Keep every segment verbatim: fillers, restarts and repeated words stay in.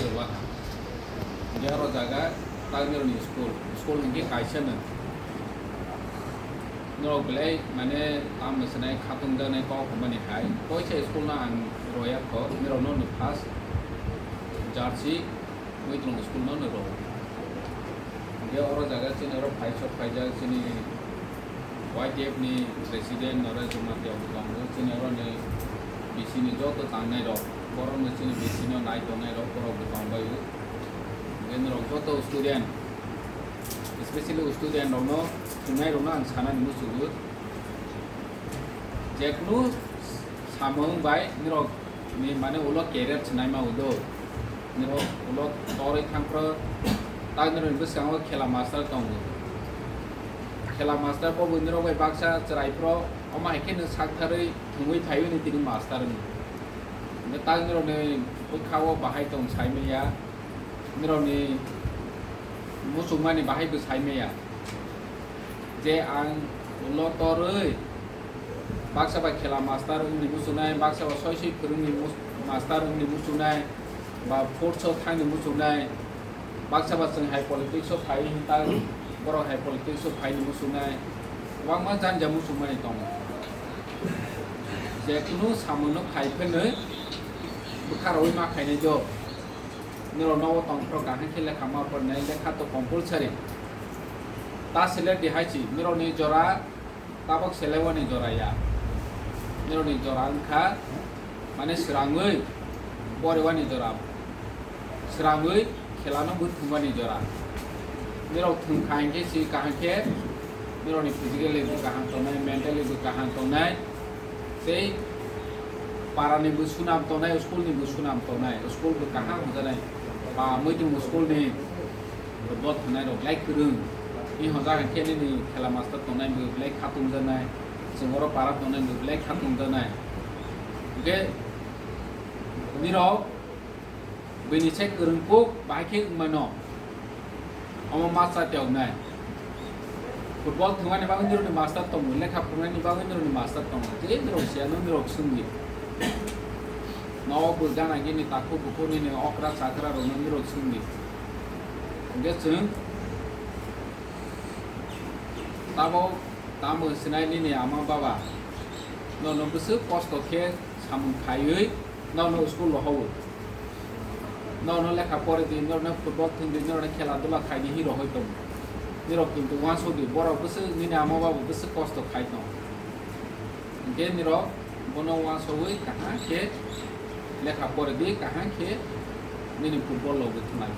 Rwakha. Hingke oro jaga tak nirokni school, school hingke kaisa no. Norok belai mane tamo sanai khatung jaknai kok hwnmani hai. Koisa school no ang roya kho, nirok no first jersey Muitrong school no rw. Hingke oro jaga chini oro phaisok phaijak chini Y T F ni president Naresh Jumati abo tongo, chini oro ni B C ni joto tangnai rok, borok no chini B C no nai tongnai rok borok bo tongbai o. Hingke norok joto student, especially student rok no thwngnai rok no ang sana ni muchungo. Jekunu samung bai nirok ni mane ulo career chwnaima udo. Nirok ulo torwi thangphro tak nirok ni bwskango khela master tongo. Khela master bo bo nirok bai baksa chwrai phro omo hai khe no sak tharwi thwngwi phaio ni tini master wngwi. Hingke tak nirok ni bwkha o bahai tong sai manya. Nirok ni muchungmani bahai bo sai manya. Je ang ulo torwi baksa bai khela master wngni muchungnai, baksa bai soi soi phwrwngni mus-, master wngni muchungnai, ba sports o thangni muchungnai, baksa bai chwng hai politics o phai hinta borok hai politics o phaini muchungnai, kwbangma janja muchungmani tongo. Jekunu samungno khai phano bwkha rwui ma khainai do. Nirok nogo tongphro kaham khe lekha ma pornai, lekha to compulsory. Ta sele di hai si, nirok ni jora tabok sele wani jora ya. Nirok ni jora wngkha mane swrangwi pore wani jora. Swrangwi khelano bo thwngmani jora. Nirok thwngkha hinkhe si kaham khe nirokni physically bo kaham tongnai, mentally bo kaham tongnai. Tei parani bo sunam tongnai, school ni bo sunam tongnai, school bo kaham hwnjanai. Ba muitung school ni football thwngnai rok belai kwrwng. Ni hwnjak hinkhe nini khela master tongnai bo belai khatung janai. Chwng oro para tongnai bo belai khatung janai. Hinkhe nirok bini se kwrwng kuk bahai khe wngmano. Omo ma cha tiyok nai. Football thwngmani bagwi nirokni master tongo, lekha phwrwngnani bagwi nirokni master tongo. Je nirok siya no nirok swngdi. Nogo bo gana gini takhuk bukhuk nini okra chakra rokno nirok swngdi. Hwnkhe chwng tabok tamo sinai nini ama baba nono bwswk kosto khe samung khaiwi nono school rohowo. Nono lekha pore di, nono football thwng di, nono khela dula khai di, hi rohoi tongo. Nirok kintu uansuk di, borok bwswk nini ama baba bwswk kosto khai tongo. Hingke nirok bono uansugwi kaham khe lekha pore di, kaham khe nini football logo thwnglai.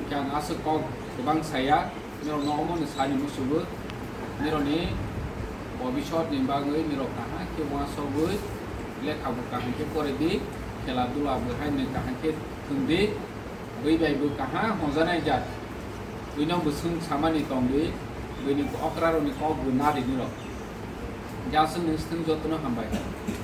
Hingke ang aswk kok kwbang saya. Nirok no omo ni sani musugo, nirok ni bobisot ni bagwi nirok kaham khe uansugwi lekha bo kaham khe pore di, khela dula bo hai nwi kaham khe thwng di, bui bai bo kaham hwnjanai jat, bui no bo swng samani tong di, bui ni okra rok ni kok bo na di nirok. Jaswk ni swng joto no hambai.